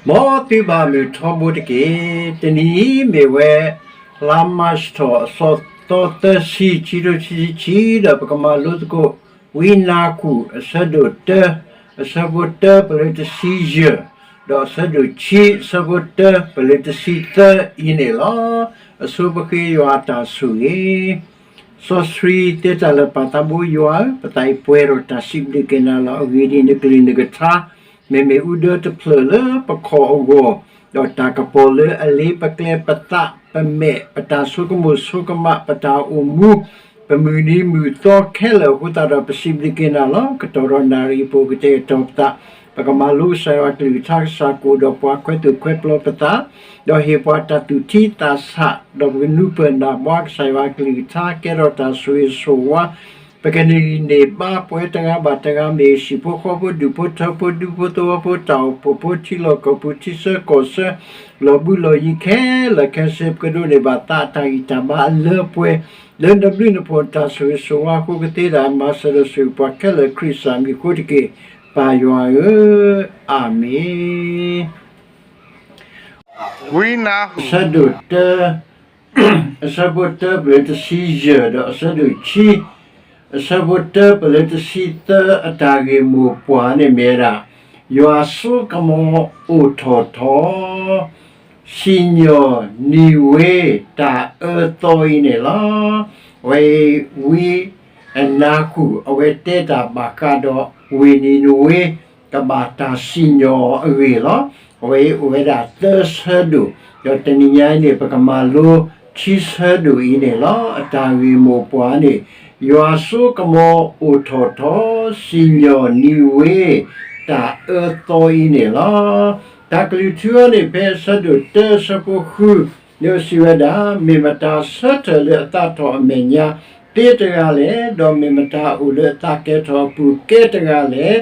မ်သုဘၣ်မုာ်ထီဘိတက့ၢ်. တနံၤအံၤမ့ၢ်ဝဲ လါမၢ်ၡးထီၣ် အသီသီသၢဆံ ခံကထိခံဆံခံ ဒီးပကမၤလိသကိး ဝံနၤကူာ် အဆၢဒိၣ်တၢ အဆၢဖိတၢ ပလၢတဆံယဲၢ်, ဒီးအဆၢဒိၣ်ခံ အဆၢဖိတၢ ပလၢတဆံသၢအံၤန့ၣ်လီၤ. အဆိပဃ့ယွၤအတၢ်ဆိၣ်ဂ့ၤ စီဆှံတဲတၢ်လၢ ပၢ်သးဘိယွၤဧၢ, ပသးအံၤပှဲၤဒီးတၢ်စံးဘျုးက့ၤနၤလီၤ. အဂ့ၢ်ဒ်အံၤ, နကလုၢ်နကထါ မ့မ့ၢ်အူဒၢတဖျၢၣ်လၢပခီၣ်အဂီၢ်, ဒီးတၢ်ကပီၤလၢအလ့ပကျဲ ပသးပမဲာ် ပတၢ်ဆိကမိၣ်ဆိကမး ပတၢ်အိၣ်မူ ပမုၢ်နံၤမုၢ်သီခဲလၢာ်အဃိသတးဒီး ပစံးဘျုးက့ၤနၤလီၤ. ကတီၢ်ဒီးနၣ်ရံၣ်အံၤ ပကတဲာ်ကတီၤပသး, ပကမၤလိကစၢ်ယွၤအကလုၢ်ကထါ, ကစၢ်ကအိၣ်ဒီးပှၤ ခွဲးသူၣ်ခွဲးပျီပသး, ဒီးဟ့ၣ်ပှၤတၢ်သူၣ်ထံသးဆး, ဒီးပကနူၤပၢၢ်နၢ်ဘှါကစၢ်ယွၤအကလုၢ်ကထါ ကဲထီၣ်တၢ်ဆိၣ်ဂ့ၤဆိၣ်ဝါ, ပကန့ၢ်ဂံၢ်န့ၢ်ဘါ ပဝဲတဂၤဘၣ်တဂၤ မ့ၢ်ဟံၣ်ဖိဃီဖိ ဒူၣ်ဖိထၢဖိ ဒူဖိသဝီဖိ တၢ်အိၣ်ဖှိၣ်ဖိ ထံလီၢ်ကီၢ်ပူၤ ထံဆၢကီၢ်ဆၢ လီၢ်ဘူးလီၢ်ယံၤခဲလၢာ်ခဲဆ့ ပကဒိးန့ၢ်ဘၣ်သးအတၢ်ဂံၢ်တၢ်ဘါအလၢအပှဲၤ လၢနဘျုးနဖှိၣ်နတၢ်ဆိၣ်ဂ့ၤဆိၣ်ဝါအဃိ ကသ့ဒၣ် မၤစၢၤဒီးဆိၣ်ဂ့ၤပှၤခဲလၢာ် ခရံာ်စၢ်မံၤအဃိတက့ၢ်, ပၢ်ယွၤဧၢ, အၤမ့ၣ်. ဝံနၤကူာ် အဆၢဒိၣ်တၢ အဆၢဖိတၢ ပလၢတဆံယဲၢ် ဒီးအဆၢဒိၣ်ခံ အဆၢဖိတၢ ပလၢတဆံသၢ အတၢ်ဂ့ၢ်မိၢ်ပှၢ်န့ၣ်မ့ၢ်ဝဲဒၣ် ယွၤစိကမီၤအိၣ်ထီၣ်ထီ စံၣ်ညီၣ်နံၤဝ့တၢ်အၢသီအံၤန့ၣ်လီၤ. အဝဲအံၤ ဝံနၤကူာ် အဝဲတဲတၢ်ဘၣ်ဃးဒီး ဝ့ၢ်နံၤနဝ့ ကဘၣ်တၢ်စံၣ်ညီၣ်အဂ့ၢ်လီၤ. အဝဲအံၤအိၣ်ဝဲဒၣ်သၢဆၢဒိၣ်, ဒီးတနံၤညါအံၤန့ၣ် ပကမၤလိခံဆၢဒိၣ်အံၤန့ၣ်လီၤ. အတၢ်ဂ့ၢ်မိၢ်ပှၢ်န့ၣ် ယွၤစိကမီၤအိၣ်ထီၣ်ထီ စံၣ်ညီၣ်နံၤဝ့ တၢ်အၢသီအံၤန့ၣ်လီၤ. တၢ်ကလုၢ်ထူအံၤန့ၣ် ဖဲအဆၢဒိၣ်တၢ အဆၢဖိဃု ဒီးစံးဝဲဒၣ်, မ့ၢ်မတၤဆၢထၢၣ်လၢအသးထီၣ်အမဲာ်ညါသ့တဂၤလဲၣ်, ဒီးမ့ၢ်မတၤအိၣ်လၢအသးကဲထီၣ်အပူၤကဲတဂၤလဲၣ်.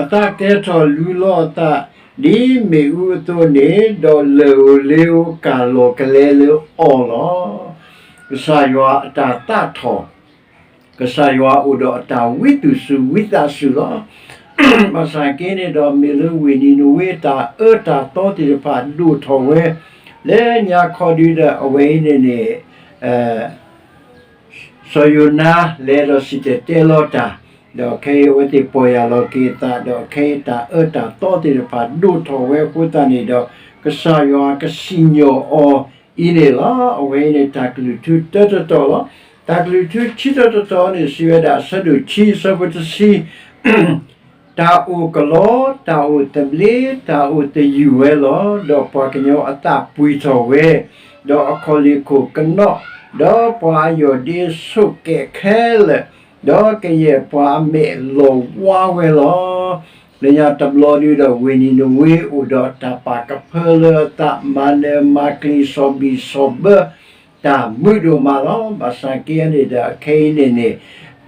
အသးကဲထီၣ်လူလီၤအသး ဒ်မ့ၣ်အူအသိးန့ၣ်, ဒီးလၢၢ်ဧိၤလ့ဧိၤကၢ်လီၤကလဲလၢအီၤလီၤ. ကစၢ်ယွၤအတၢ်သးထီၣ် ကစၢ်ယွၤအိၣ်ဒီးအတၢ်ဝံသူၣ်စူၤဝံသးစူၤလီၤ. ဘၣ်ဆၣ်က့န့ၣ်ဒီး မ့ၢ်လၢဝ့ၢ်နံၤနဝ့တၢ်အၢတၢ်သီသ့ၣ်တဖၣ်ဒိၣ်ထီၣ်ဝဲ လၢညါခီဒုဒီး အဝဲအံၤန့ၣ်န့ၣ် စီၤယိၤနါလဲၤဒီးစံၣ်တဲၤတဲလီၤတၢ်, ဒီးခဲအံၤအဝဲသ့ၣ်ပီၢ်ယၢ်လီၤက့ၤအသး, ဒီးခဲအံၤတၢ်အၢတၢ်သီသ့ၣ်တဖၣ်ဒိၣ်ထီၣ်ဝဲအဃိသတးန့ၣ်ဒီး ကစၢ်ယွၤကစံၣ်ညီၣ်အီၤအံၤန့ၣ်လီၤ. အဝဲအံၤန့ၣ်တၢ်ကလုၢ်ထူတၢတတီၤလီၤ. တၢ်ကလုၢ်ထူခံတတီၤတတီၤန့ၣ် စံးဝဲဒၣ် အဆၢဒိၣ်ခံ အဆၢဖိတဆံ တၢ်အိၣ်ကလီ, တၢ်အိၣ်သဘျ့, တၢ်အိၣ်သယုၢ်ဝဲလီၤ. ဒီးပှၤကညီအသးပှံၢ်ထီၣ်ဝဲ, ဒီးအခီၣ်လ့ၢ်ခိၣ်ကနီး, ဒီးပှၤအယီၢ်ဒ့ဆိးကဲးခဲလၢာ်, ဒီးကယဲၢ်ပှၤအမဲာ်လီၤဝါဝဲလီၤ. လၢညါတဘျီဒုဒီး ဝ့ၢ်နံၤနဝ့အိၣ်ဒီးတၢ်ပာ်ကဖၢလၢအသး မၤနၢၤမၤကျံၤ စီၤဘံၣ်စီၤဘၢ တၢ်မုာ်ဒိၣ်မးလီၤ. ဘၣ်ဆၣ်က့န့ၣ်ဒီး အခဲအံၤန့ၣ်န့ၣ်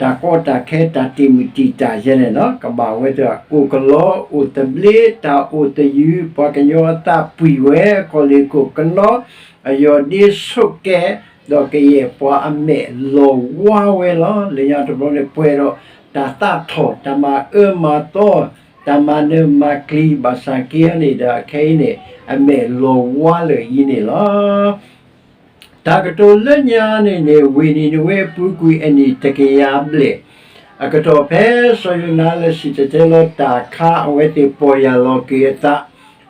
တၢ်ကီတၢ်ခဲ တၢ်တံာ်မုၢ်တံာ်တာ်ယဲန့ၣ်လီၤ. ကဘၣ်ဝဲတၢ်အိၣ်ကလီ အိၣ်သဘျ့ တၢ်အိၣ်သယုၢ် ပှၤကညီအသးပှံၢ်ဝဲ အခီၣ်လ့ၢ်ခိၣ်ကနီး အယီၢ်ဒ့ဆိးကဲး ဒီးကယဲၢ်ပှၤအမဲာ်လီၤဝါဝဲလီၤ. လၢညါတဘျီန့ၣ် ပှဲၤဒီးတၢ်သးထီၣ် တၢ်မၤအၢမၤသီ တၢ်မၤနၢၤမၤကျံၤ ဘၣ်ဆၣ်က့န့ၣ်ဒီး အခဲအံၤန့ၣ် အမဲာ်လီၤဝါလၢာ်အံၤန့ၣ်လီၤ. တၢ်ကတိၤလၢညါန့ၣ်န့ၣ် ဝ့ၢ်နံၤနဝ့အပူၤကွံာ်အနံၣ်တကယၤဘျဲၣ် အကတီၢ်ဖဲစီၤယိၤနါလၢစံၣ်တဲၤတဲလီၤတၢ်အခါ အဝဲသ့ၣ်ပီၢ်ယၢ်လီၤက့ၤအသး,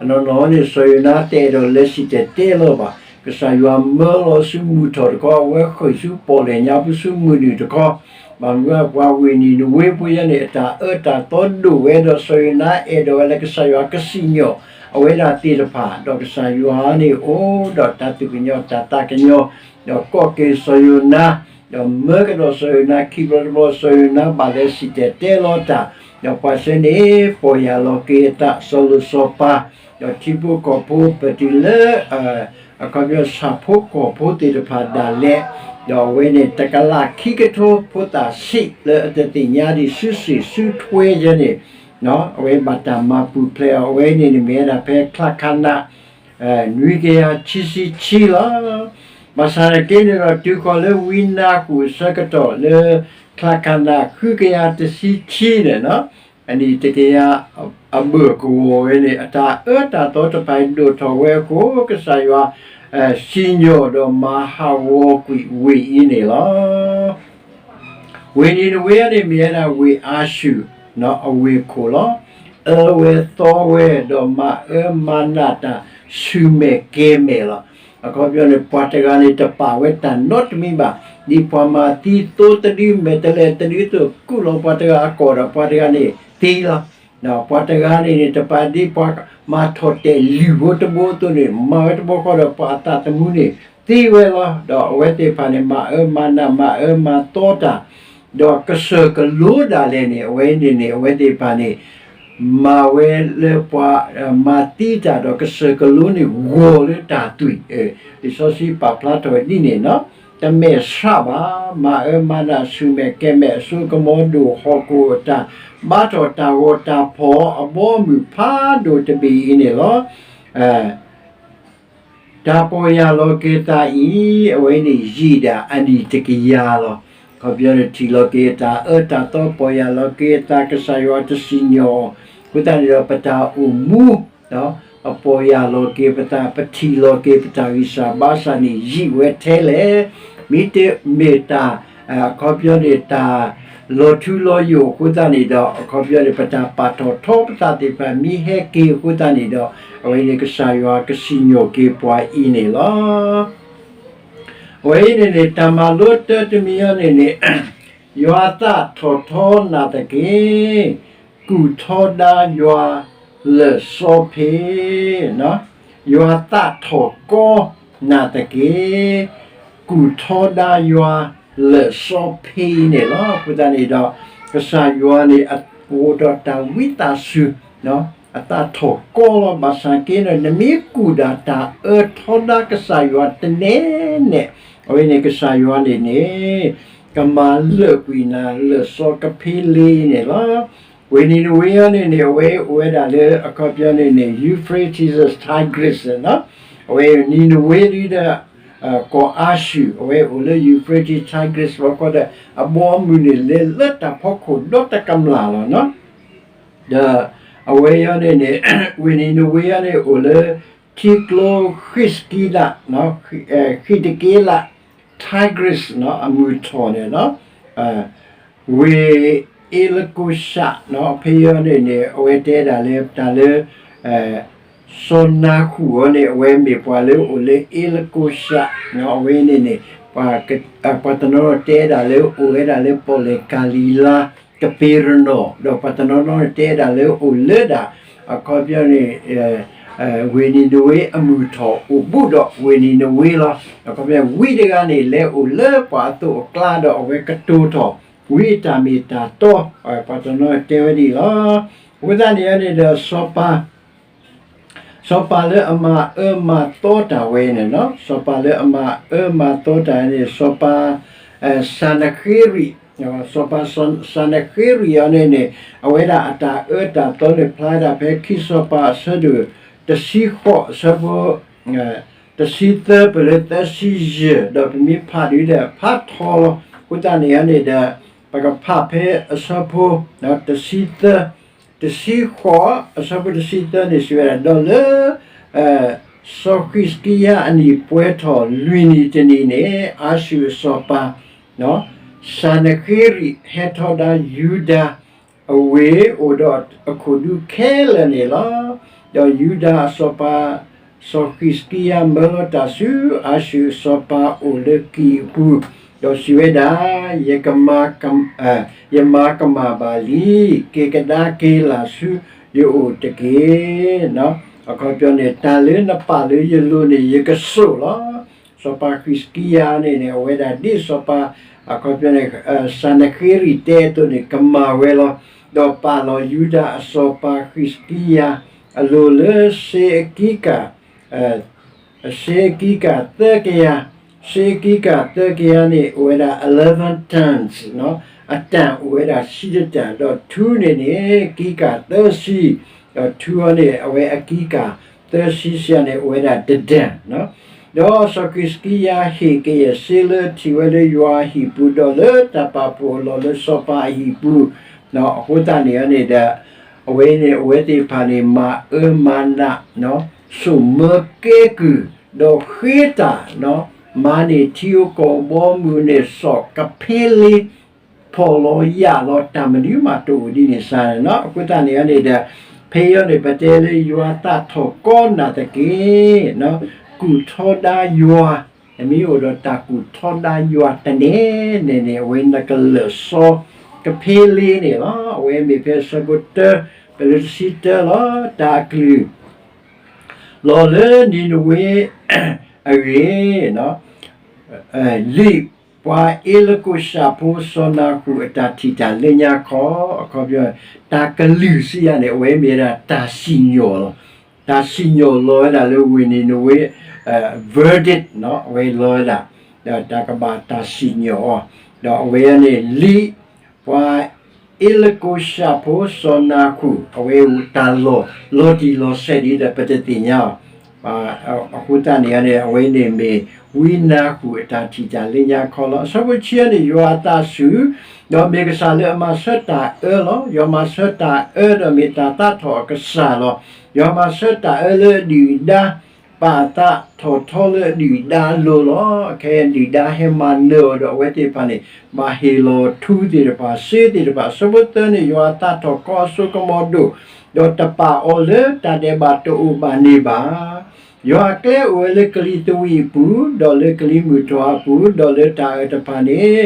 အနီၢ်နီၢ်န့ၣ် စီၤယိၤနါတအဲၣ်ဒိးလဲၤစံၣ်တဲၤတဲလီၤဘၣ်. ကစၢ်ယွၤမၢလီၤဆူမုၢ်ထီၣ်တခီ, အဝဲဃုာ်ဆူပီၣ်လဲၣ်ညါပူၤဆူမုၢ်နုာ်တခီ, ဘၣ်မနုၤပှၤဝ့ၢ်နံၤနဝ့ဖိယဲန့ၣ် အတၢ်အၢတၢ်သီဒိၣ်ဝဲဒီး စီၤယိၤနါအဲၣ်ဒိးဝဲလၢကစၢ်ယွၤကစံၣ်ညီၣ်အဝဲဒၣ်သ့ၣ်တဖၣ်, ဒီးကစၢ်ယွၤန့ၣ်အိၣ်ဒီးတၢ်သူၣ်ကညီၤတၢ်သးကညီၤ, ဒီးကိးက့ၤစီၤယိၤနါ, ဒီးမၢကဒီးစီၤယိၤနါခံဘျီတဘျီ, စီၤယိၤနါဘၣ်လဲၤစံၣ်တဲၤတဲလီၤတၢ်, ဒီးပှၤစ့န့ၣ် ပီၢ်ယၢ်လီၤက့ၤအသး စီၤလိၤစီၤပၤ ဒီးထံဖိကီၢ်ဖိ ပတုၤလၢ အခီပညီဆၣ်ဖိကီၢ်ဖိသ့ၣ်တဖၣ်ဒၣ်လဲာ်, ဒီးအဝဲန့ၣ် တကလးခံကထိဖိသၣ်ဆံး လၢအတသ့ၣ်ညါဒံးဆူစံၣ်ဆူထွဲယဲန့ၣ်, အဝဲဘၣ်တၢ်မၤပူၤဖျဲးအီၤ, အဝဲန့ၣ်န့ၣ်မ့ၢ်ဝဲဒၣ်ဖဲချါခါနး နွံကယၤခံဆံခံလီၤ. ဘၣ်ဆၣ်တက့န့ၣ်ဒီး တုၤဃီၤလၢဝံနါကူၣ်အဆၢကတီၢ်လၢ ချါခါနး ဃုကယၤတဆံခံန့ၣ်လီၤ. အနံၣ်တကယၤအဘၢၣ်ကဝီၤဝဲန့ၣ် အတၢ်အၢတၢ်သီတဖၣ်ဒိၣ်ထီၣ်ဝဲအဃိ ကစၢ်ယွၤ စံၣ်ညီၣ်ဒီးမၤဟးဂီၤကွံာ်ဝ့ၢ်အံၤန့ၣ်လီၤ. ဝ့ၢ်နံၤနဝ့အံၤန့ၣ် မ့ၢ်ဝဲဒၣ်ဝ့ၢ်အၤၡူၣ်အဝ့ၢ်ခိၣ်လီၤ. အၢဝဲသီဝဲ ဒီးမၤအၢမၤနးတၢ်ဆူၣ်မဲာ်ကဲၤမဲာ်လီၤ. အခီပညီန့ၣ် ပှၤတဂၤန့ၣ် တပာ်ဝဲတၢ်နီတမံၤဘၣ်. ဒ်ပှၤမၤသံသိတဒု မဲာ်တဲးလဲးတဒုအသိး ကူၣ်လီၤပှၤတဂၤအကိာ်ဒီး ပှၤတဂၤန့ၣ်သံလီၤ. ဒီးပှၤတဂၤန့ၣ်န့ၣ် တပာ်ဒ်ပှၤမၤထီၣ်တဲာ်လုၢ်ဖိတဘိအသိးန့ၣ် မၤဝဲတဘိဃီဒီး ပှၤအသးသမူန့ၣ်သံဝဲလီၤ. ဒီးအဝဲသ့ၣ်တဖၣ်န့ၣ် မၤအၢမၤနး မၤအၢမၤသီတၢ် ဒီးကစၢၢ်ကလိဒၣ်လဲာ်န့ၣ် အဝဲန့ၣ်န့ၣ် အဝဲသ့ၣ်တဖၣ်န့ၣ် မၤဝဲလၢပှၤ မၤသံတၢ်ဒီး ကစၢၢ်ကလိန့ၣ် ဂီၤလၢတၢ်သွံၣ်, လံာ်စီဆှံပာ်ဖျါထီၣ်ဝဲဒ်န့ၣ်နီၤ. တမဲာ်ဆှးဘၣ်, မၤအၢမၤနးဆူၣ်မဲာ်ကဲၤမဲာ် အစိကမီၤဒိၣ်ဟီၣ်ခိၣ်အတၢ် ဘါထီၣ်တၢ်ဂီၤတၢ်ဖီၣ်အဘီအမုၢ်ဖးဒိၣ်တဘ့ၣ်အံၤန့ၣ်လီၤ. တၢ်ပီၢ်ယၢ်လီၤက့ၤသးအံၤ အဝဲန့ၣ်ယံာ်ဒၣ်အနံၣ်တကယၤလီၤ. အခီပညီန့ၣ် ထံၣ်လီၤက့ၤတၢ်အၢတၢ်သီ ပီၢ်ယၢ်လီၤက့ၤအသး ကစၢ်ယွၤတစံၣ်ညီၣ်အီၤ အဃိသတးန့ၣ်ဒီး ပတၢ်အိၣ်မူ ပီၢ်ယၢ်လီၤက့ၤပသး ပထံၣ်လီၤက့ၤပတၢ်ဂံၢ်စၢ်ဘါစၢ်န့ၣ် ယံာ်ဝဲထဲလဲၣ်. မ့တမ့ၢ်တၢ် အခီပညီန့ၣ် တၢ်လီၤထူလီၤယိာ်အဃိသတးန့ၣ်ဒီး အခီပညီန့ၣ် ပတၢ်ပာ်ထီၣ်ထီပသးသ့ၣ်တဖၣ် မ့ၢ်ဟဲက့ၤအဃိသတးန့ၣ်ဒီး အဝဲန့ၣ်ကစၢ်ယွၤကစံၣ်ညီၣ်က့ၤပှၤအံၤန့ၣ်လီၤ. အဝဲအံၤန့ၣ်န့ၣ် တၢ်မၤလိတၢတမံၤအံၤန့ၣ်န့ၣ် ယွၤသးထီၣ်ထီနၤသက့ၢ်, ကူၣ်ထီဒါယွၤလၢာ်စီဖ့, ယွၤသးထီၣ်ကီနၤသက့ၢ်, ကူၣ်ထီဒါယွၤလၢာ်စီဖ့အံၤန့ၣ်လီၤ. အဃိသတးန့ၣ်ဒီး ကစၢ်ယွၤန့ၣ် အိၣ်ဒီးတၢ်ဝံသးစူၤ အသးထီၣ်ကီလီၤ. ဘၣ်ဆၣ်က့န့ၣ် နမ့ၢ်ကူၣ်ဒၣ်တၢ်အၢထီဒါကစၢ်ယွၤတနဲၣ်နဲၣ် အဝဲန့ၣ်ကစၢ်ယွၤန့ၣ်န့ၣ် ကမၤလၢာ်ကွံာ်နၤလၢာ်စီကဖ့လ့န့ၣ်လီၤ. ဝ့ၢ်နံၤနဝ့အံၤန့ၣ်န့ၣ် အဝဲအိၣ်ဝဲဒၣ်လၢအခီပညီန့ၣ်န့ၣ် Euphrates Tigris န့ၣ်လီၤ. အဝဲနံၤနဝ့ဒ်ဒီး ကီၢ်အၤၡူၣ် အဝဲအိၣ်လၢ Euphrates Tigris ဘၣ်ဃီဒီး အဘီအမုၢ်န့ၣ်လဲၤလၢတၢ်ဖီခိၣ်ဒီတကမျၢ်လီၤနီၤ. ဒီးအဝဲအံၤန့ၣ်န့ၣ် ဝ့ၢ်နံၤနဝ့အံၤန့ၣ် အိၣ်လၢထံကျိဃံးစကံလး ဃံးတက့လး Tigris အမုၢ်ထီၣ်န့ၣ်လီၤ. ဝ့ၢ်အ့လကိၡး ဖဲအံၤန့ၣ်န့ၣ် အဝဲတဲဒၣ်လၢတၢ်လၢ စီၤနၤဃူၣ်အံၤန့ၣ် အဝဲမ့ၢ်ပှၤလၢအိၣ်လၢအ့လကိၡး အဝဲန့ၣ်န့ၣ် ပှၤတနီၤနီၤတဲဒၣ်လၢအိၣ်ဝဲဒၣ်လၢပီၣ်လဲၣ်ကၤလံၤလါ ကပ့းရနီၣ် ဒီးပှၤတနီၤနီၤတဲဒၣ်လၢအိၣ်လၢဒၣ် အခီပညီန့ၣ် ဝ့ၢ်နံၤနဝ့အမုၢ်ထီၣ်အိၣ်ဘူးဒီးဝ့ၢ်နံၤနဝ့လီၤ. အခီပညီ ဝံတဂၤန့ၣ် လဲၤအိၣ်လၢပှၤအသိးအကျါဒီးအဝဲကတိၤထီၣ် ဝံအတၢ်မ့ၢ်တၢ်တီ ပှၤတနီၤတဲဝဲဒ်အံၤလီၤ. အဃိသတးန့ၣ်န့ၣ်ဒီး စီၤပၤ စီၤပၤလၢအမၤအၢမၤသီတၢ်ဝဲန့ၣ်လီၤ. စီၤပၤလၢအမၤအၢမၤသီတၢ်န့ၣ် စီၤပၤ စၤနဃ့ရံး စီၤပၤစၤနဃ့ရံးအံၤန့ၣ်န့ၣ် အဝဲဒၣ်အတၢ်အၢတၢ်သီန့ၣ် ဖျါဒၣ်ဖဲခံစီၤပၤအဆၢဒိၣ် တဆံဃိးအဆၢဖိ တဆံသၢပၢၢ်လၢသၢဆံယဲၢ် ဒီးပမ့ၢ်ဖးဒုးဒီး ဖးထီလီၤ. အဃိသတးန့ၣ်န့ၣ်ဒီး ပကဖးဖဲအဆၢဖိ တဆံသၢ တဆံဃိး အဆၢဖိတဆံသၢန့ၣ် စံးဝဲဒၣ် ဒီးလၢ စီၤဃံးစကံယၤအနံၣ်ပှဲၤထီၣ်လွံၢ်နံၣ်တနံၤန့ၣ် အၤၡူၣ်အစီၤပၤ စၤနဃ့ရံး ဟဲထီဒါယူဒၤအဝ့ၢ်အိၣ်ဒီးအခိၣ်ဒူခဲလၢာ်န့ၣ်လီၤ. ဒီးယူဒၤအစီၤပၤ စီၤဃံးစကံယၤမၢလီၤတၢ်ဆူအၤၡူၣ်အစီၤပၤအိၣ်လၢကံၢ်အပူၤ, ဒီးစံးဝဲဒၣ်, ယကမၤကမၣ်, ယမၤကမၣ်ဘၣ်လံ, က့ၤကဒါက့ၤလၢ်ဆူယအိၣ်တက့ၢ်. အခီပညီန့ၣ် တၢ်လၢနပာ်လၢယလိၤန့ၣ် ယကစိာ်လီၤ. စီၤပၤဃံးစကံယၤန့ၣ်န့ၣ် အဝဲဒၣ်ဒ်စီၤပၤ အခီပညီန့ၣ် စၤနဃ့ရံးတဲအသိးန့ၣ် ကမၤဝဲလီၤ. ဒီးပာ်လီၤယူဒၤအစီၤပၤဃံးစကံယၤအလိၤလၢစ့အကံကၢ် စ့အကံကၢ်သၢကယၤ, စ့အကံကၢ်သၢကယၤန့ၣ် အိၣ်ဝဲဒၣ် eleven tons, အတၢ်အိၣ်ဝဲဒၣ်ဆံတတၢ်, ဒီးထူန့ၣ်န့ၣ် ကံကၢ်သၢဆံ, ဒီးထူအံၤန့ၣ် အဝဲအကံကၢ်သၢဆံစံးန့ၣ် အိၣ်ဝဲဒၣ်တတၢ်, ဒီးစီၤဃံးစကံယၤဟ့ၣ်ကယဲၢ်စ့လၢထံၣ်ဝဲလၢယွၤအဟံၣ်ပူၤ ဒီးလၢတၢ်ပာ်ဖှိၣ်အလီၢ်လၢစီၤပၤအဟံၣ်ပူၤ, အဃိသတးန့ၣ်န့ၣ်ဒီး အဝဲန့ၣ် အဝဲသ့ၣ်တဖၣ်န့ၣ် မၤအၢမၤနး စိာ်မၢကဲကုၢ် ဒီးဃ့တၢ် မၤန့ၢ်ထံဧိၤကီၢ်ဘီမုၢ်န့ၣ် စီၤကဖ့လ့ ဖီၣ်လီၤယာ်လီၤ တၢ်မနုၤမးတအိၣ်ဒ်န့ၣ်စ့ၢ်န့ၣ်လီၤ. အဃိသတးန့ၣ်န့ၣ်ဒီး ဖဲအံၤန့ၣ် ပတဲလၢယွၤသးထီၣ်ကီနာ်သက့ၢ် ကူၣ်ထီဒါယွၤ, နမ့ၢ်အိၣ်ဒီးတၢ်ကူၣ်ထီဒါယွၤတနဲၣ်နဲၣ်န့ၣ် အဝဲနကလၢာ်စီကဖ့လ့န့ၣ်လီၤ. အဝဲမ့ၢ်ဖဲဆၢဖိတၢ ပလၢတဆံတၢလီၤ. တၢ်အကလုၢ် လီၤလၢနံၤနဝ့အဂ့ၢ် လံာ်ပှၤအ့လကိၣ်ၡၣ်ဖိစီၤနၤဃူၣ်အတၢ်ထံၣ်တၢ်လၢညါခီ, အခီပညီ တၢ်ကလုၢ်စံးယၤန့ၣ် အဝဲမ့ၢ်ဝဲဒၣ်တၢ်စံၣ်ညီၣ်လီၤ. တၢ်စံၣ်ညီၣ်လီၤဝဲဒၣ်လၢဝ့ၢ်နံၤနဝ့ verdict အဝဲလီၤဝဲဒၣ် ဒီးတၢ်ကဘၣ်တၢ်စံၣ်ညီၣ်အီၤ, ဒီးအဝဲန့ၣ် လံာ်ပှၤအ့လကိၣ်ၡၣ်ဖိစီၤနၤဃူၣ် အဝဲတၢ်လီၢ် လီၤတံၢ်လီၤဆဲးဒ်ဒီး ပတသ့ၣ်ညါအီၤ အဃိသတးန့ၣ်န့ၣ် အဝဲန့ၣ်မ့ၢ်ဝံနၤဃူၣ်အတၢ်ထံၣ်တၢ်လၢညါခီလီၤ. အဆၢဖိတဆံန့ၣ် ယွၤအသးဆူၣ်, ဒီးမ့ၢ်ကစၢ်လၢအမၤဆၢတၢ်အၢလီၤ. ယွၤမၤဆၢတၢ်အၢဒီးမ့ၢ်တၢ်သးထီၣ်အကစၢ်လီၤ. ယွၤမၤဆၢတၢ်အၢလၢအဒုၣ်အဒါ ပာ်အသးထီၣ်ထီလၢအဒုၣ်အဒါအလိၤလီၤ. ခဲအံၤဒုၣ်ဒါဟဲမၤနၢၤအီၤဒီးအဝဲသ့ၣ်တဖၣ်န့ၣ် ဘၣ်ဟ့ၣ်လီၤထူသ့ၣ်တဖၣ် စ့သ့ၣ်တဖၣ်. အဆၢဖိသၢန့ၣ် ယွၤအသးထီၣ်ကီအစိကမီၤဒိၣ်, ဒီးတပာ်အီၤလၢတၢ်ဒဲးဘးတအိၣ်ဘၣ်န့ၣ်ဘၣ်. ယွၤအကျဲအိၣ်ဝဲလၢကလံၤသဝံးအပူၤ, ဒီးလၢကလံၤမုၢ်ထီၣ်အပူၤ, ဒီးလၢတၢ်အၢတဖၣ်န့ၣ်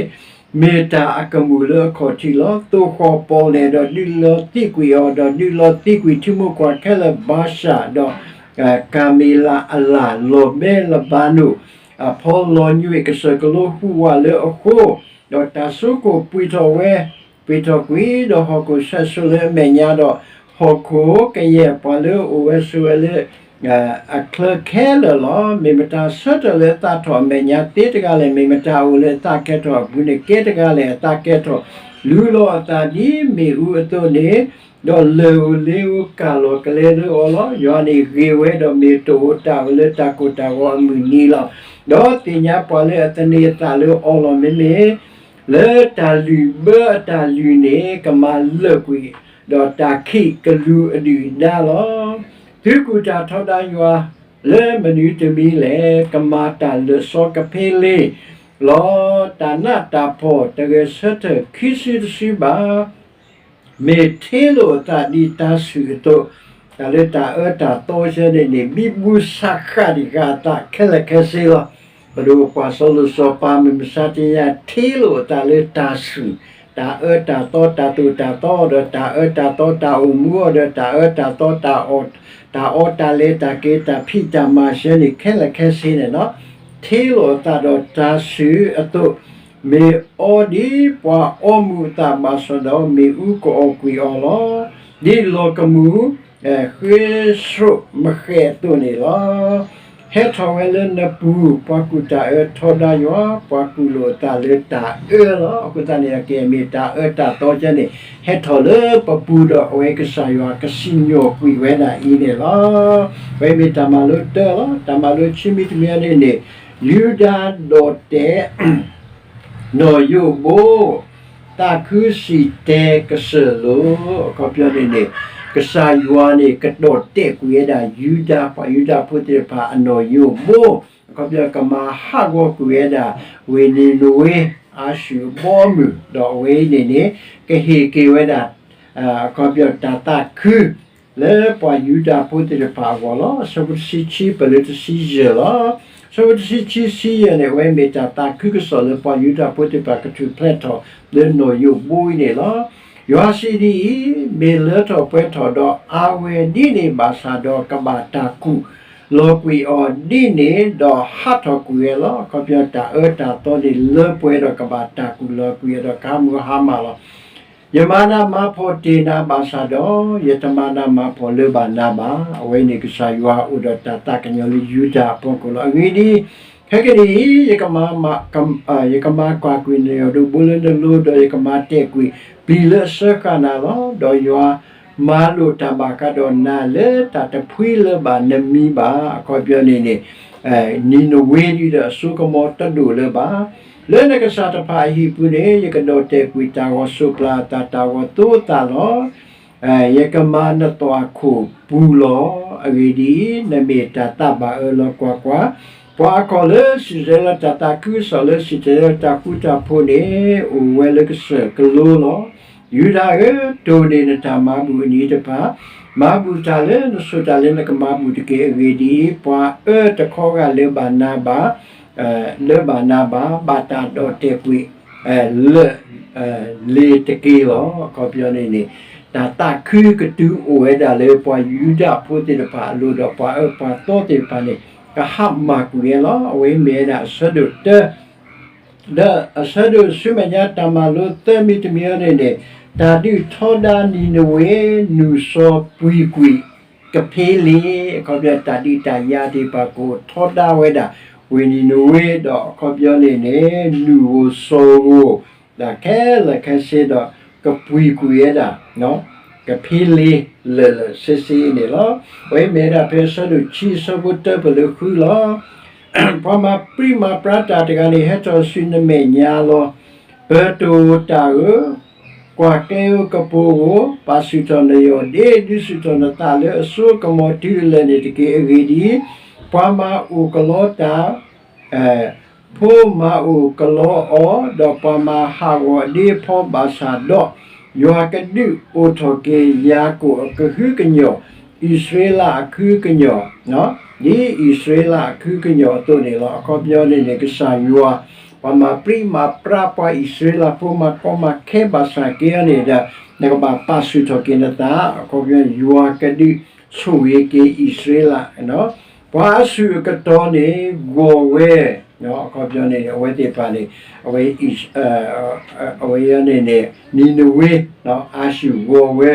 မ့ၢ်တၢ်အကမူၣ်လၢအခီၣ်ထံးလီၤ. သိၣ်ဃီၤပီၣ်လဲၣ်ဒီးဒုးလီၤသံကွံာ်အီၤ, ဒီးဒုးလီၤသံကွံာ်ထံမိၢ်ကွၢ်ခဲလၢာ်ဘၤၡၣ်, ဒီး ကၤမ့လးအလၣ် လီၤဘဲလဘၤနိၣ်, အဖီလီၤညွံးကစၢၢ်ကလိဟူးဝးလၢအဃိ, ဒီးတၢ်စိခိၣ်ပှ့ၤထီၣ်ဝဲ, ပှ့ၤထီၣ်ကွံာ်ဒီးဟီၣ်ခိၣ်ဆဲးစိၤလၢအမဲာ်ညါဒီး ဟီၣ်ခိၣ်ကယဲၢ်ပှၤလၢအအိၣ်ဝဲဆိးဝဲလၢ အချၢခဲလၢာ်လီၤ. မ့ၢ်မတၤဆၢထၢၣ်လၢအသးထီၣ်အမဲာ်ညါသ့တဂၤလဲၣ်. မ့ၢ်မတၤအိၣ်လၢအသးကဲထီၣ်အပူၤန့ၣ် ကဲတဂၤလဲၣ်. အသးကဲထီၣ် လူလီၤအသးဒ်မ့ၣ်အူအသိးန့ၣ်, ဒီးလၢၢ်ဧိၤလ့ဧိၤကၢ်လီၤကလဲလၢအီၤလီၤ. ယွၤန့ၣ်ဂ့ၤဝဲဒီးမ့ၢ်တအိၣ်တၢ်အၢလၢတၢ်ကိၢ်တၢ်ဂီၤအမုၢ်နံၤလီၤ. ဒီးသ့ၣ်ညါပှၤလၢအသန့ၤအသးလၢအီၤလီၤ. မ့မ့ၢ် လၢတၢ်လုၢ်ဘၢအတၢ်လုၢ်န့ၣ် ကမၤလၢာ်ကွံာ်, ဒီးတၢ်ခံးကလူးအဒုၣ်အဒါလီၤ. သုကူၣ်တၢ်ထီဒါယွၤလၢမနုၤတမံၤလဲၣ်. ကမၤတၢ်လၢာ်စီကဖ့လ့လီၤ. တၢ်နးတၢ်ဖှီၣ်တဂဲၤဆၢထၢၣ်ခံစုတစုဘၣ် မ့ၢ်ထ့လိာ်အသးဒ်တၤဆှုၣ်အသိး, တၢ်လၢတၢ်အၢတၢ်သီဆၢန့ၣ်န့ၣ် ဘံဘူဆးဃာ်ဒံးဃာ်အသးခဲလၢာ်ခဲဆ့လီၤ. ပဒိၣ်ပှၤစီၤလိၤစီၤပၤမုၢ်မဆါတနံၤညါ ထ့လိာ်အသးလၢတၤဆှုၣ်, တၢ်အၢတၢ်သီ တၢ်သိၣ်တၢ်သီဒီး တၢ်အၢတၢ်သီတၢ်အိၣ်မူအီၤဒီး တၢ်အၢတၢ်သီ တၢ်အီၣ်တၢ်အီတၢ်လဲၤတၢ်က့ၤတၢ်ဖံးတၢ်မၤဆၢန့ၣ် ခဲလၢာ်ခဲဆ့န့ၣ်လီၤ. ထ့လိာ်အသးဒီးတၤဆှုၣ်အသိး, မ့ၢ်အီဒ်ပှၤအီမူၤအသးဘၣ်ဆၣ်ဒီး မ့ၣ်အူကအီၣ်ကွံာ်အီၤလီၤ. ဒ်လီၤကမူၣ် ဃ့စရိးမဃဲးအသိးန့ၣ်လီၤ. ဟဲထီၣ်ဝဲလၢနပူၤ ပှၤကူၣ်တၢ်အၢထီဒါယွၤ, ပှၤကူၣ်လိာ်အသးလၢတၢ်အၢလီၤ. အဃိသတးန့ၣ် ကမ့ၢ်တၢ်အၢတၢ်သီကဲန့ၣ် ဟဲထီၣ်လၢပပူၤဒီး အဝဲကစၢ်ယွၤကစံၣ်ညီၣ်ကွံာ်ဝဲဒၣ်အံၤန့ၣ်လီၤ. အဝဲမ့ၢ်တၢ်မၤလိတၢလီၤ. တၢ်မၤလိဆံမံၤတမံၤန့ၣ်န့ၣ် ယူဒၤဒီၣ်တဲာ် နီၢ်ယိၣ်ဘိ သးခုစံၣ်တဲၤကစၢၢ်လိၤ, အခီပညီန့ၣ်န့ၣ် ကစၢ်ယွၤန့ၣ် ကဒီၣ်တဲာ်ကွံာ်ဝဲဒၣ်ယူဒၤ, ပှၤယူဒၤဖိသ့ၣ်တဖၣ်အနီၢ်ယိၣ်ဘိ, အခီပညီကမၤဟးဂီၤကွံာ်ဝဲဒၣ် ဝ့ၢ်နံၤနဝ့ အၤၡူၣ်အဘီအမုၢ်, ဒီးအဝဲအံၤန့ၣ်န့ၣ် ကဟ့ၣ်က့ၤဝဲဒၣ် အခီပညီတၢ်သးခု လၢပှၤယူဒၤဖိသ့ၣ်တဖၣ်အဂီၢ်လီၤ. အဆၢဖိတဆံခံ ပလၢတဆံယဲၢ်လီၤ. အဆၢဖိတဆံခံ ဆံယဲၢ်န့ၣ် အဝဲမ့ၢ်တၢ်သးခုကစီၣ်လၢပှၤယူဒၤဖိသ့ၣ်တဖၣ်ကထူၣ်ဖျဲးထီၣ်လၢနီၢ်ယိၣ်ဘိအံၤန့ၣ်လီၤ. ယွၤစံးဒ်အံၤ, မ့ၢ်လၢထီၣ်ပှဲၤထီၣ်ဒီးအါဝဲဒ်န့ၣ်ဘၣ်ဆၣ်ဒီး ကဘၣ်တၢ်ကူၣ်လီၤကွံာ်အီၤဒ်န့ၣ်ဒီးဟးထီၣ်ကွံာ်ဝဲလီၤ. အခီပညီတၢ်အၢတၢ်သီန့ၣ်လၢပှဲၤဒီးကဘၣ်တၢ်ကူၣ်လီၤကွံာ်အီၤဒီးကဟးမုၢ်ဟါမၢ်လီၤ. ယမၤနးမၤဖှီၣ်တ့ၢ်နၤဘၣ်ဆၣ်ဒီး ယတမၤနးမၤဖှီၣ်လၢၤဘၣ်နၤဘၣ်. အဝဲန့ၣ်ကစၢ်ယွၤအိၣ်ဒီးတၢ်သးကညီၤလၢယူဒၤအဖီခိၣ်လီၤ. အဂ့ၢ်ဒ်အံၤ, ခဲကနံၣ်အံၤ ယကမၤ, ယကမၤကွၢ်ကွံာ်နယီၢ်ဒိၣ်ဘိလၢနလိၤ, ဒီးယကမၤတဲာ်ကွံာ်ပျံၤလၢအစၢဃာ်နၤလီၤ. ဒီးယွၤမၤလိာ်တၢ်ဘၣ်ဃးဒီးနၤလၢတၢ်တဖှံလၢၤဘၣ်နမံၤဘၣ်. အခီပညီန့ၣ်န့ၣ် နံၤနဝ့ဒ်ဒီးအစိကမီၤတဒိၣ်လၢၤဘၣ်. လၢနကစၢ်တဖၣ်အဟံၣ်ပူၤန့ၣ် ယကဒီၣ်တဲာ်ကွံာ်တၢ်ဂီၤစိးပျၤအသး တၢ်ဂီၤသိသးလီၤ. ယကမၤနသွၣ်ခိၣ်ပူၤလီၤ. အဂ့ၢ်ဒ်အံၤ, နမ့ၢ်တၢ်သးဘၣ်အၢလီၤ. ကွၢ်ကွၢ်, ပှၤအခီၣ်လၢစံၣ်တဲၤတဲလီၤတၢ်သးခု, ကစီၣ်လၢစံၣ်တဲၤတဲလီၤတၢ်ဃူတၢ်ဖိးန့ၣ် အိၣ်ဝဲလၢကစၢၢ်ကလိလီၤ. ယူဒၤဧၢ, တိၢ်န့ၢ်နတၢ်မၤဘူၣ်အနံၤတဖၣ်, မၤဘူၣ်တၢ်လၢနဆိၣ်တၢ်လၢနကမၤဘူၣ်တက့ၢ်. အဂ့ၢ်ဒ်အံၤ, ပှၤအၢတခီဂာ်လၢဘၣ်နၤဘၣ် လၢဘၣ်နၤဘၣ်, ဘၣ်တၢ်ဒီၣ်တဲာ်ကွံာ် လၢၢ် လ့ၤတက့ၢ်လီၤ. အခီပညီန့ၣ်န့ၣ်, တၢ်သးခုကတုၤအိၣ်ဝဲဒၣ်လၢပှၤယူဒၤဖိသ့ၣ်တဖၣ်အလိၤ, ဒီးပှၤအၢပှၤသီသ့ၣ်တဖၣ်န့ၣ် ကဟးမၤကွံာ်ဝဲလီၤ. အဝဲမ့ၢ်ဝဲဒၣ်အဆၢဒိၣ်တၢ ဒီးအဆၢဒိၣ်ဆူမဲာ်ညါ တၢ်မၤလိသၢမံၤတမံၤအံၤန့ၣ်န့ၣ်, တၢ်ဒုးထီဒါနံၤနဝ့ နုာ်စီၤပှံၤကွံာ် ကဖ့လ့ၤ. အခီပညီ တၢ်ဒုးတၢ်ယၤသ့ၣ်တဖၣ်ကအိၣ်ထီဒါဝဲဒၣ် ဝ့ၢ်နံၤနဝ့, ဒီးအခီပညီန့ၣ်န့ၣ် နုာ်ဧိၤစီၤဧိၤ ဒၣ်ခဲလၢာ်ခဲဆ့ဒီး ကပှံၤကွံာ်ဝဲဒၣ် ကဖ့လ့ၤလၢာ်လၢာ်ဆ့ဆ့န့ၣ်လီၤ. အဝဲမ့ၢ်ဝဲဒၣ်ဖဲအဆၢဒိၣ်ခံ အဆၢဖိတၢ ပလၢဃုလီၤ. ပှၤမၤပြံးမၤပြါတၢ်တဂၤန့ၣ် ဟဲထီၣ်ဆူနမဲာ်ညါလီၤ. ပၢၤတိၢ်တၢ်ဧၢ, ကွၢ်ကျဲဧိၤကပိၤဧိၤ, ပာ်ဆူၣ်ထီၣ်နယီၢ်ဒ့, ဒုးဆူၣ်ထီၣ်နသးလၢအစိကမီၤတုၤအလၢာ်န့ၣ်တက့ၢ်. အဂ့ၢ်ဒ်အံၤ, ပှၤမၤအိၣ်ကလီတၢ် ဖိမၤအိၣ်ကလီအီၤ, ဒီးပှၤမၤဟးဂီၤအဒ့အဖီဘၣ်ဆၣ်ဒီး, ယွၤကဒုးအိၣ်ထီၣ်က့ၤ ယၤကိာ်အကဟုကညီၢ်, အံၣ်စရ့လးအခုကညီၢ်, ဒ်အံၣ်စရ့လးအခုကညီၢ်အသိးန့ၣ်လီၤ. အခီပညီန့ၣ်န့ၣ် ကစၢ်ယွၤ ပှၤမၤပြံးမၤပြါပှၤအံၣ်စရ့လးဖိ မၤကီမၤခဲဘၣ်ဆၣ်က့ၤအီၤန့ၣ်ဒီး, နကဘၣ်ပာ်ဆူၣ်ထီၣ်က့ၤနသး, အခီပညီ ယွၤကဒုးဆိၣ်ဂ့ၤက့ၤအံၣ်စရ့လး ပှၤအစုၣ်အကတီၢ်န့ၣ် ဂီၤဝဲ, အခီပညီန့ၣ် အဝဲသ့ၣ်တဖၣ်န့ၣ်, အဝဲ, အဝဲန့ၣ်န့ၣ် နံၤနဝ့, အစုၣ်ဂီၤဝဲ,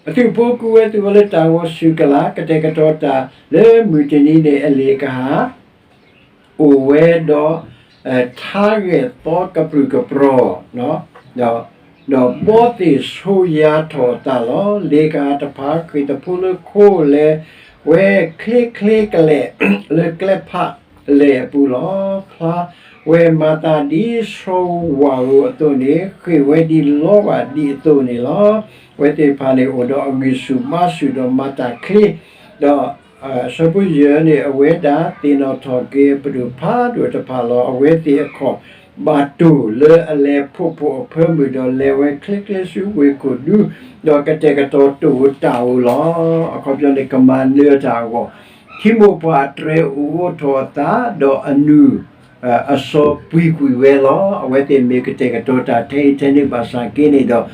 အသုးဖိကူဝဲသုးဝဲလၢတၢ်ဂီၤဆူၣ်ကလာ်, ကတဲာ်ကတီၤတၢ်လၢမုၢ်တနံၤန့ၣ် အလ့ၣ်ကဟၣ် အိၣ်ဝဲဒီး ထါဂဲာ်သီကပြုၢ်ကပြီၤ, ဒီးဘီသ့ၣ်ဆိယၤထီၣ်အသးလီၤ. လ့ၣ်ကဟၣ်တဖၣ် ဃ့ၢ်သဖိလၢခိလဲၤဝဲချ့ချ့ကလဲာ် လၢကျဲဖးလဲၢ်အပူၤလီၤ. ဖျါဝဲမၤသးဒ်ဆီဝၣ်ဧိၤအသိးန့ၣ်, ဃ့ၢ်ဝဲဒ်လီဝၣ်ဒံးအသိးန့ၣ်လီၤ. အဝဲသ့ၣ်တဖၣ်န့ၣ် အိၣ်ဒီးအဂံၢ်ဆူၣ်ဘါဆူၣ်ဒီးမၤတၢ်ချ့, ဒီး ဆၢဖိယဲၢ်န့ၣ် အဝဲဒၣ်သ့ၣ်နီၣ်ထီၣ်က့ၤအပဒိၣ်ဖးဒိၣ်တဖၣ်လီၤ. အဝဲသ့ၣ်အခီၣ်ဘၣ်တိၢ်လၢအလဲၤဖှိၣ်ဖှိၣ်အဖၢမုၢ်ဒီး လဲၤဝဲချ့ချ့ဆူဝ့ၢ်ခိၣ်ဒူ, ဒီးကတဲာ်ကတီၤတၢ်ဧိၤတၢ်ဧိၤလီၤ. အခီပညီန့ၣ် ကမၤနၢၤတၢ်အဂီၢ်, ထံမိၢ်ပှၢ်အတြဲၤအိၣ်အိးထီၣ်အသး, ဒီးအနုၢ် အစီၤပှံၤကွံာ်ဝဲလီၤ. အဝဲသ့ၣ်မ့ၢ်ကတဲာ်ကတီၤတၢ်ထဲအံၤထဲန့ၣ်ဘၣ်ဆၣ်က့န့ၣ်ဒီး,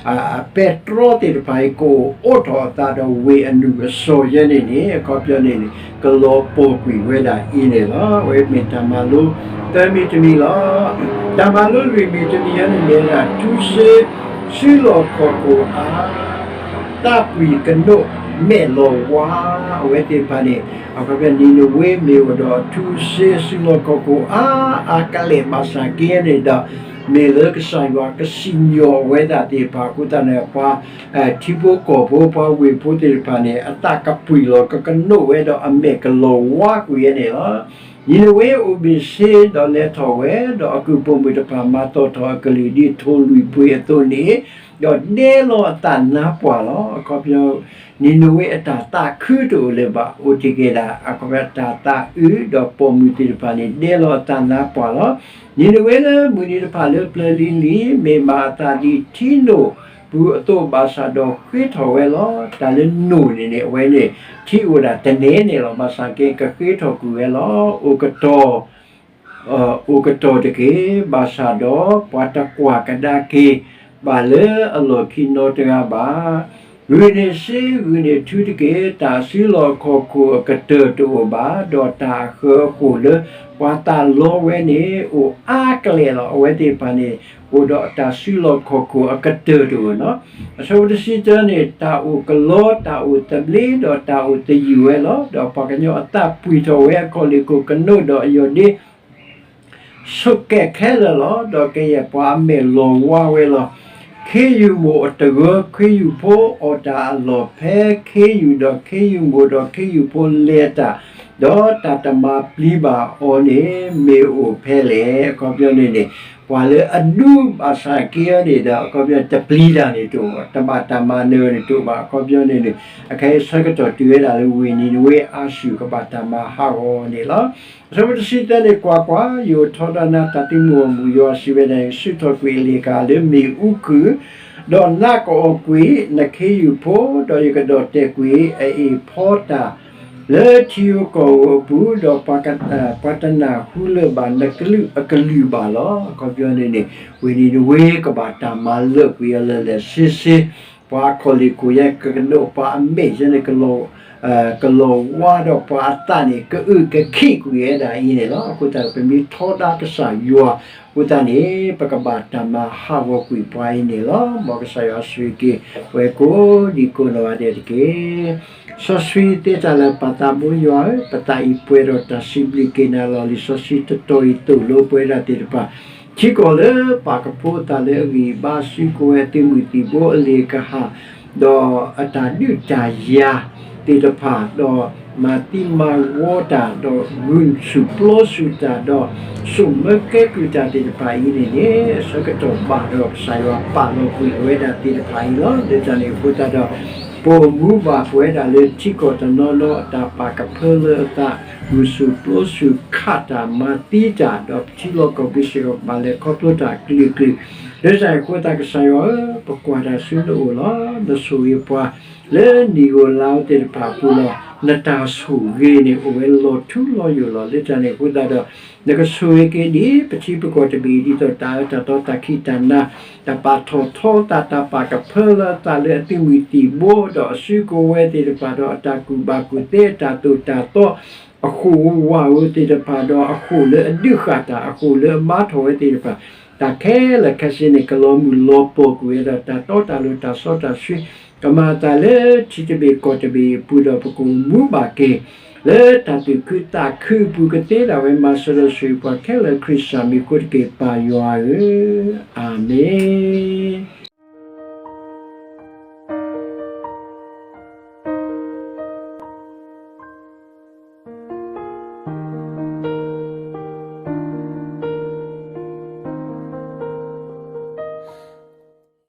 အပဲတြီသ့ၣ်တဖၣ်အံၤ ကအိၣ်အိးထီၣ်အသးဒီးဝ့ၢ်အနုၢ်အစီၤယဲန့ၣ်န့ၣ်, အခီပညီန့ၣ်န့ၣ် ကလီၤပှီၢ်ကွံာ်ဝဲဒၣ်အံၤန့ၣ်လီၤ. အဝဲမ့ၢ်တၢ်မၤလိသၢမံၤတမံၤလီၤ. တၢ်မၤလိလွံၢ်မံၤတမံၤအံၤန့ၣ်မ့ၢ်ဝဲဒၣ် ထူစ့စုလီၢ်ခီၣ်ခိၣ်အါ သးပှံၤကနိးမဲာ်လီၤဝါ, အဝဲသ့ၣ်တဖၣ်န့ၣ်, အခီပညီ နံၤနဝ့မ့ၢ်အိၣ်ဒီးထူစ့စုလီၢ်ခီၣ်ခိၣ်အါ အါကလဲာ်ဘၣ်ဆၣ်က့န့ၣ်ဒီး, မ့ၢ်လၢကစၢ်ယွၤကစံၣ်ညီၣ်ဝဲဒၣ်သ့ၣ်တဖၣ်အဃိသတးန့ၣ် ပှၤထံဖိကီၢ်ဖိ ပှၤဝ့ၢ်ဖိသ့ၣ်တဖၣ်န့ၣ် အသးကပှံာ်လီၤ ကကနိးဝဲဒီးအမဲာ်ကလီၤဝါကွံာ်ဝဲန့ၣ်လီၤ. နံၤနဝ့အိၣ်ဘ့ၣ်ဆ့ဒီးလဲၤထီၣ်ဝဲ, ဒီးအကုၢ်ပိာ်မုၣ်တဖၣ်မၤသီၣ်ထီၣ်အကလုၢ်ဒ်ထိၣ်လွံၢ်ပှ့ၤအသိးန့ၣ်, ဒီးဒဲလီၤအသးနါပှၢ်လီၤ. အခီပညီ နံၤနဝ့အတၢ်သးခုတအိၣ်လၢၤဘၣ်, အိၣ်တ့ၢ်က့ၤဒၣ် အခီပညီ တၢ်သးအုး ဒီးပိာ်မုၣ်သ့ၣ်တဖၣ်န့ၣ် ဒဲလီၤအသးနါပှၢ်လီၤ. နံၤနဝ့လၢမုၢ်နံၤတဖၣ်လၢပျၢၤလံၤလံၤ မ့ၢ်မၤအသးဒ်ထံနိၣ်ပူၤအသိးဘၣ်ဆၣ်ဒီးဃ့ထီၣ်ဝဲလီၤ. တၢ်လၢနိၣ်န့ၣ်န့ၣ် အဝဲန့ၣ် ထံအိၣ်ဒၣ်တန့ၢ်န့ၣ်လီၤ. ဘၣ်ဆၣ်က့ ကဃ့ထီၣ်ကွံာ်ဝဲလီၤ. အိၣ်ကတီၢ် အိၣ်ကတီၢ်တက့ၢ်. ဘၣ်ဆၣ်ဒီး ပှၤတကွၢ်ကဒါက့ၤ ဘၣ်လၢအလီၢ်ခံနီတဂၤဘၣ်. ဂုာ်န့ၢ်စ့ ဂုာ်န့ၢ်ထူတက့ၢ်. တၢ်စုလီၢ်ခီၣ်ခိၣ်အကတၢၢ်တအိၣ်ဘၣ်, ဒီးတၢ်အဃၢအဃိၣ်လၢပှၤသးလီဝဲန့ၣ် အိၣ်အါကလဲာ်လီၤ. အဝဲသ့ၣ်တဖၣ်န့ၣ် အိၣ်ဒီးတၢ်စုလီၢ်ခီၣ်ခိၣ်အကတၢၢ်တအိၣ်လီၤ. အဆၢဖိတဆံတၢန့ၣ် တၢ်အိၣ်ကလီ တၢ်အိၣ်သဘျ့ ဒီးတၢ်အိၣ်သယုၢ်ဝဲလီၤ. ဒီးပှၤကညီအသးပှံာ်ထီၣ်ဝဲအခီၣ်လ့ၣ်ခိၣ်ကနိးဒီးအယီၢ်ဒ့ ဆိးကဲခဲလၢာ်လီၤ. ဒီးကယဲၢ်ပှၤအမဲာ်လီၤဝါဝဲလီၤ. ခ့ယုၢ်မိၢ်အတဂၢၢ် ခ့ယုၢ်ဖိအီၣ်တၢ်အလီၢ်ဖဲ ခ့ယုၢ်ဒီးခ့ယုၢ်မိၢ်ဒီးခ့ယုၢ်ဖိလဲၤတၢ်, ဒီးတၢ်တမၤပျံၤဘၣ်အီၤန့ၣ် မ့ၢ်အိၣ်ဖဲလဲၣ်. အခီပညီန့ၣ်န့ၣ် ပှၤလၢအဒူၣ်ဘၣ်ဆၣ်က့အီၤန့ၣ်ဒီး အခီပညီတပျံၤတၢ်န့ၣ်တအိၣ်ဘၣ်, တဘၣ်တၢ်မၤနၢၤန့ၣ်တအိၣ်ဘၣ်. အခီပညီန့ၣ်န့ၣ် အခဲအံၤဆၢကတီၢ်တုၤဝဲဒၣ်လၢ ဝ့ၢ်နံၤနဝ့အါဆူၣ်ကဘၣ်တၢ်မၤဟးဂီၤန့ၣ်လီၤ. အဆၢဖိတဆံသၢန့ၣ်, ကွၢ်ကွၢ်, ယအိၣ်ထီဒါနၤတၢ်သုးမုၢ်ဂီၢ်မုၢ်, ယွၤစံးဝဲဒၣ်, ယကဆူၣ်ထီၣ်ကွံာ်အလ့ၣ်ကဟၣ်လၢမ့ၣ်အူကုၢ်, ဒီးနးကအီၣ်ကွံာ်နခ့ယုၢ်ဖိ, ဒီးယကဒီၣ်တဲာ်ကွံာ်အအ့ၣ်ဖီတၢ် လၢထံဧိၤကီၢ်ဧိၤအပူၤ, ဒီးပှၤတနၢ်ဟူလၢၤဘၣ်နကလုၢ်အကလုၢ်ဘၣ်လီၤ. အခီပညီန့ၣ်န့ၣ် ဝ့ၢ်နံၤနဝ့ကဘၣ်တၢ်မၤလၢာ်ကွံာ်အီၤလၢာ်လၢာ်ဆ့ဆ့, ပှၤအခီၣ်လ့ၣ်ခိၣ်ယဲၢ်ကကဒိးပှၤအမဲာ်ယဲၢ်န့ၣ် ကလီၤဝါဒီးပှၤအသးန့ၣ် ကအုၣ်ကခ့ၣ်ကွံာ်ဝဲဒၣ်အံၤန့ၣ်လီၤ. အဃိသတးဒီး ပမ့ၢ်ထီဒါကစၢ်ယွၤအဃိသတးန့ၣ် ပကဘၣ်တၢ်မၤဟးဂီၤကွံာ်ပှၤအံၤန့ၣ်လီၤ. မ်ကစၢ်ယွၤဆိၣ်ဂ့ၤက့ၤ ပဝဲကိးဒံကိးနီၢ်ဂၤဒဲးတက့ၢ်. စီဆှံသ့တၢ်လၢာ်ပၢ်သးဘိယွၤဧၢ, ပသးအံၤပှဲၤဒီးတၢ်စံးဘျုးက့ၤနၤလီၤ. လံာ်စီဆှံတတီၤအံၤသိၣ်လိပဝဲဒၣ်သ့ၣ်တဖၣ် ထံကီၢ်လၢပာ်ကဖိအသးလၢအဂံၢ်အဘါ, စုကဝဲၤအသုးမုၢ်သံၣ်ဘိအလ့ၣ်ကဟၣ်, ဒီးအတၢ်ဒုးတၢ်ယၤသ့ၣ်တဖၣ်, ဒီးမၤသံမၤဝီတၢ်, ဒီးဂုာ်ဆူၣ်ပျိဆူၣ်တၢ်, ဒီးစိာ်မၢကဲကုၢ်တၢ်သ့ၣ်တဖၣ်အံၤန့ၣ်န့ၣ် အဆၢကတီၢ်ဘၣ်ဒီးကစၢ်ယွၤပာ်လီၤကွံာ်အဝဲဒၣ်သ့ၣ်တဖၣ်အံၤလီၤ. လၢတၢ်န့ၣ်အဃိသတးဒီး ပအိၣ်မူဘၣ်ပဝဲဒၣ်လၢထံကီၢ်တနီၤနီၤ အတၢ်ပာ်ကဖၢလၢအသး, ဂုာ်ဆူၣ်ပျိဆူၣ်ခးတၢ်, မၤသံတၢ်, ဒီးပထံလီၢ်ကီၢ်ပူၤစ့ၢ်ကီးဘၣ်လဲၤခီဖျိတၢ်အကလုာ်ကလုာ်, လၢတၢ်န့ၣ်အဃိသတး ကစၢ်ယွၤဧၢ, ပကွၢ်တၢ်ဆူနအိၣ်လီၤ. နဆိၣ်ဂ့ၤပှၤလၢနံၣ်ဧိၤလါဧိၤသ့ၣ်တဖၣ်အပူၤလီၤ. နတၢ်ဆိၣ်ဂ့ၤန့ၣ်အိၣ်ဝဲလီၤထူလီၤယိာ်လီၤ. လၢတၢ်န့ၣ်အဃိသတးဒီး နကဆိၣ်ဂ့ၤက့ၤဒ်ပထံပကီၢ်တဘ့ၣ်အံၤ ဒ်သိးတၢ်အၢတၢ်သီတၢ်ခံးတၢ်နၤ, တၢ်ပာ်ထီၣ်ထီသး, တၢ်ပာ်ကဖၢလၢအသးလၢအသုးမုၢ်သံၣ်ဘိ, ဒီးအစုကဝဲၤသ့ၣ်တဖၣ်, ဒီးအတၢ်ကူၣ်ဘၣ်ကူၣ်သ့, အတၢ်သိၣ်တၢ်သီ, အဃိၣ်ဧိၤဝၣ်ဧိၤသ့ၣ်တဖၣ်, ဒီးအဃိၣ်လၢအဒုးဃာ်တၢ်, အဃိၣ်လၢအမၤထီၣ်ဝဲသ့ၣ်တဖၣ်, တၢ်ခဲလၢာ်ခဲဆ့န့ၣ် ကလီၤမုၢ်လီၤပှီၢ်ကွံာ်ဝဲဒီး တၢ်တီတၢ်လိၤတၢ်စီတၢ်ဆှံ ကမၤအသးလၢထံတဘ့ၣ်ကီၢ်တဘ့ၣ်အပူၤဒီး ပကအိၣ်မူဘၣ်က့ၤ လၢတၢ်သူၣ်ခုသးခုအပူၤ ကသ့ဒၣ်ဝဲမၤစၢၤဒီးဆိၣ်ဂ့ၤပှၤခဲလၢာ် ခရံာ်စၢ်မံၤအဃိတက့ၢ် ပၢ်ယွၤဧၢ, အၤမ့ၣ်.